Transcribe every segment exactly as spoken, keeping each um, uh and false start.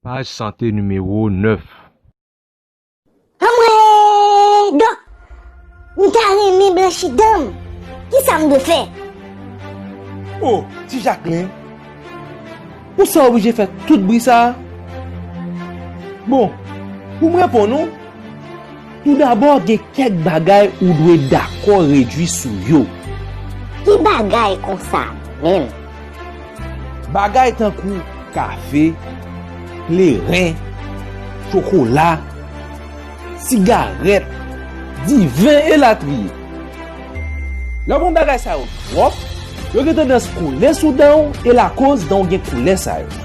Paj sante nimewo nèf. Anmwey, dòk, m ta renmen blanchi dan m. Kisa m dwe fè? O, ti Jaklin, pou sa w oblije fè tout bri sa a? Bon, pou m reponn ou, toudabò, gen kèk bagay ou dwe dakò redui sou yo. Ki bagay konsa menm? Bagay tankou kafe, kleren, chokola, sigarèt, diven, elatriye. Lè w pran bagay sa yo twòp, yo gen tandans kole sou dan w e lakoz dan w gen koulè sa yo.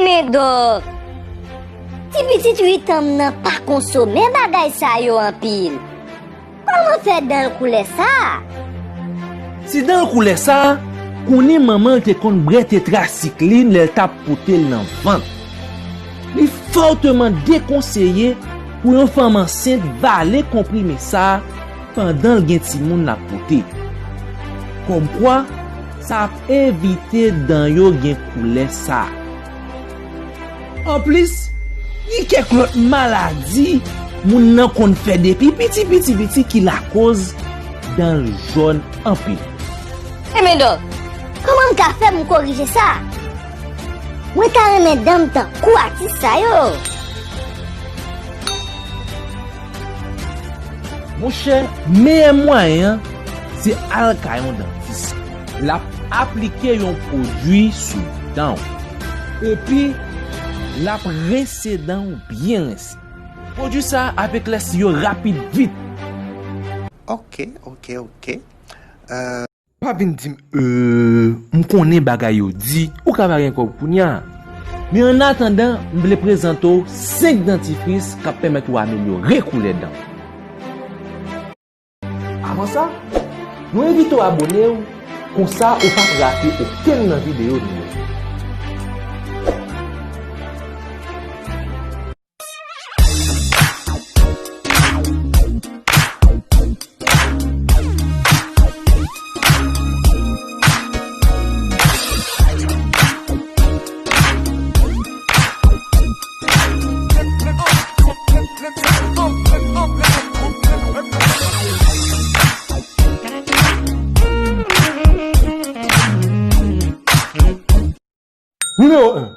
Men dòk, ti pitit uit an m nan pa konsome bagay sa yo anpil. Kòman fè dan l koulè sa a? Si dan l koulè sa a, konnen manman l te konn bwè tetrasiklin lè l t ap pote l nan vant. Li fòteman dekonseye pou yon fanm ansent vale konprime sa a pandan l gen timoun l ap pote. Kòmkwa, sa ap evite dan yo gen koulè sa a. Anplis, gen kèk lòt maladi moun nan konn fè depi piti, piti, piti ki lakoz dan l jòn anpil. Enben dòk, kòman m ka fè pou m korije sa? Mwen ta renmen dan m tankou atis sa yo. Monchè, meyè mwayen an, se al kay yon dantis. L ap aplike yon pwodui sou dan w. Epi, l ap rense dan w byen rense. Pwodui sa a ap eklèsi yo rapid vit. Ok, ok, ok. Euh, Pa vin di m, euh, m konnen bagay yo di, ou ka pa gen kòb kounye a. Men annatandan, m vle prezante w senk dantifris k ap pèmèt ou amelyore koulè dan w. Avan sa, nou envite w abone w, konsa ou p ap rate okenn nan videyo nou yo. Nimewo en,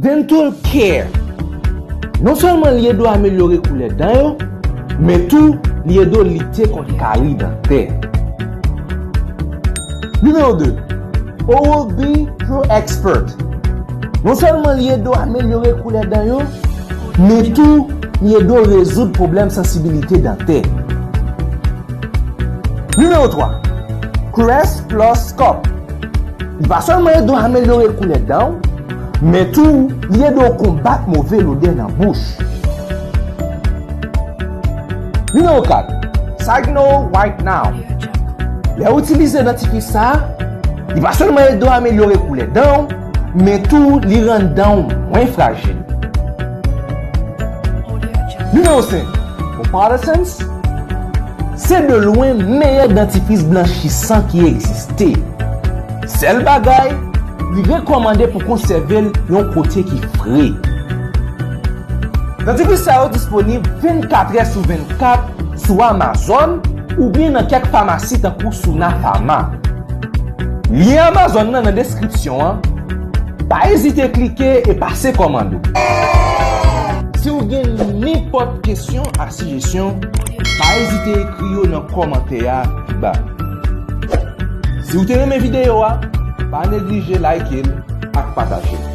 Dental Care. Non sèlman li ede w amelyore koulè dan yo, men tou li ede w lite kont kari dantè. Nimewo de, Oral B Pro Expert. Non sèlman li ede w amelyore koulè dan yo, men tou li ede w rezoud pwoblèm sansibilite dantè. Nimewo twa, Crest Plus Cup. Li pa sèlman ede w amelyore koulè dan w, men tou li ede w konbat move lodè nan bouch. Nimewo kat, Signal White Now. Lè w itilize dantifris sa a, li pa sèlman ede w amelyore koulè dan w, men tou li rann dan w mwen frajil. Nimewo senk, Propator Sense. Se de lwen meyè dantifris blanchisan ki egziste. Sèl bagay, li rekòmande pou konsève l yon kote ki fre. Dantifris sa yo disponib vennkatrè sou vennkat sou Amazon oubyen nan kèk famasi tankou Suna Pharma. Lyen Amazon nan nan deskripsyon an. Pa ezite klike e pase kòmande w. Si w gen nenpòt kesyon ak sijesyon, pa ezite ekri yo nan kòmantè a pi ba. Si w te renmen videyo a, pa neglije like l ak pataje l.